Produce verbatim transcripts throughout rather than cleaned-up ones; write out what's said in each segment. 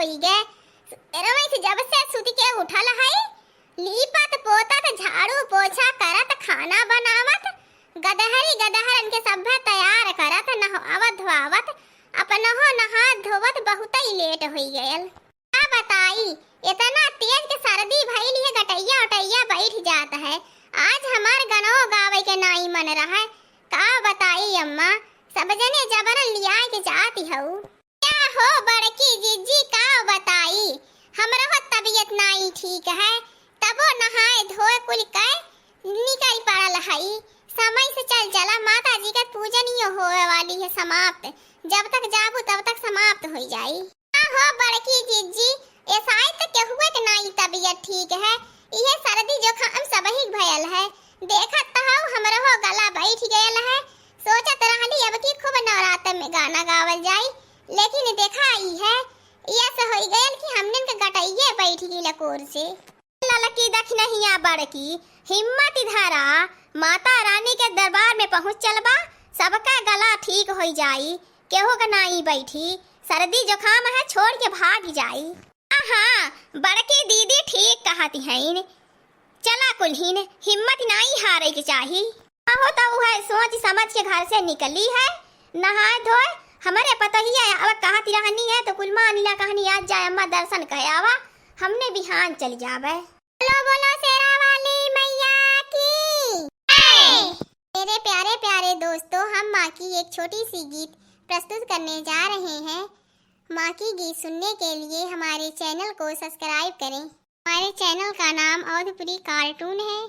ठीक है, रवैत जब से सुति के उठल है, लीपत पोतत, झाड़ू पोछा करत, खाना बनावत, गदहरी गदहरन के सभे तैयार करत, नहवावत धोआवत, अपनहो नहात धोवत बहुतई लेट होई गयल। का बताई, इतना तेज के सर्दी भइल है, गटैया उटैया बैठ जात है। आज हमार गनवो गावे के नाई मन रहे। का बताई अम्मा, सब जने जबरन लियाए के जात हऊ। का हो बड़की जिज्जी, का बताई, हमरहो तबीयत नाई ठीक है, तबो नहाए धोए कुल कइ निकल पड़ल हई। समय से चल चला, माता जी के पूजनियो होए वाली है समाप्त, जब तक जाबू तब तक समाप्त होई जाई। का हो बड़की जिज्जी, ऐसाई तो केहुए के नाई तबीयत ठीक है, इहे सर्दी जुकाम सबही भयल है। देखत तो हऊ हमरहो गला बैठ गयल है, सोचत रहली अब की खूब नवरात्र में गाना गावल जाई, लेकिन देखा ई है, ई ऐसे होई गयल कि हमनन के गटइये बैठ गई लकोर से। ललकी दखिनहिया बड़की, हिम्मत धरा, माता रानी के दरबार में पहुँच चलबा, सबका गला ठीक होई जाई, केहू के नाई बैठी, सर्दी जुकाम है छोड़ के भाग जाई। हाँ, हाँ, बड़की दीदी ठीक कहती हईन। चला कुल्हिन, हिम्मत नाई हारे के चाही। आहो तो उहे सोच समझ के घर से निकली है, नहाए धोए। हमरे पतोहिया अब कहत रहनी है तो कुल मान लिया कहनी, आज जाए अम्मा दर्शन कहे आवा, हमने बिहान चल जावे। बोलो बोलो शेरा वाली मैया की। मेरे प्यारे प्यारे दोस्तों, हम माँ की एक छोटी सी गीत प्रस्तुत करने जा रहे हैं। माँ की गीत सुनने के लिए हमारे चैनल को सब्सक्राइब करें। हमारे चैनल का नाम अवधपुरी कार्टून है।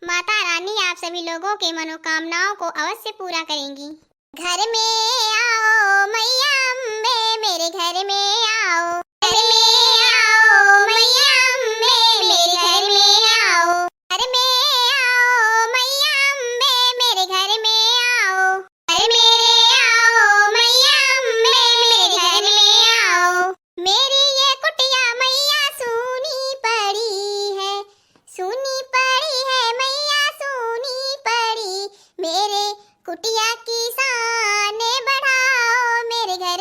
माता रानी आप सभी लोगों के मनोकामनाओं को अवश्य पूरा करेंगी। घर में आओ मैया अम्बे, मेरे घर में आओ। घर में आओ मैया अम्बे, मेरे घर में आओ। घर में आओ मैया अम्बे, मेरे घर में आओ। घर मेरे आओ मैया अम्बे, मेरे घर में आओ। मेरी ये कुटिया मैया सूनी पड़ी है, सूनी पड़ी है मैया, सूनी पड़ी। मेरे कुटिया की शान बढ़ाओ, मेरे घर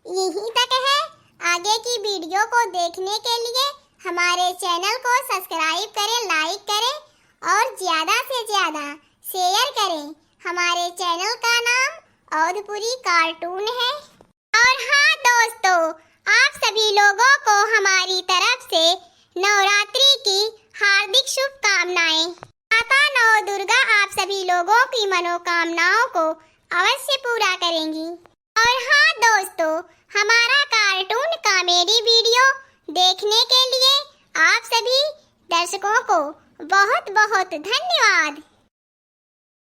यहीं तक है। आगे की वीडियो को देखने के लिए हमारे चैनल को सब्सक्राइब करें, लाइक करें और ज़्यादा से ज़्यादा शेयर करें। हमारे चैनल का नाम औधपुरी कार्टून है। और हाँ दोस्तों, आप सभी लोगों को हमारी तरफ से नवरात्रि की हार्दिक शुभकामनाएं। माता नौ दुर्गा आप सभी लोगों की मनोकामनाओं को अवश्य पूरा करेंगी। और हाँ दोस्तों, हमारा कार्टून कॉमेडी वीडियो देखने के लिए आप सभी दर्शकों को बहुत बहुत धन्यवाद।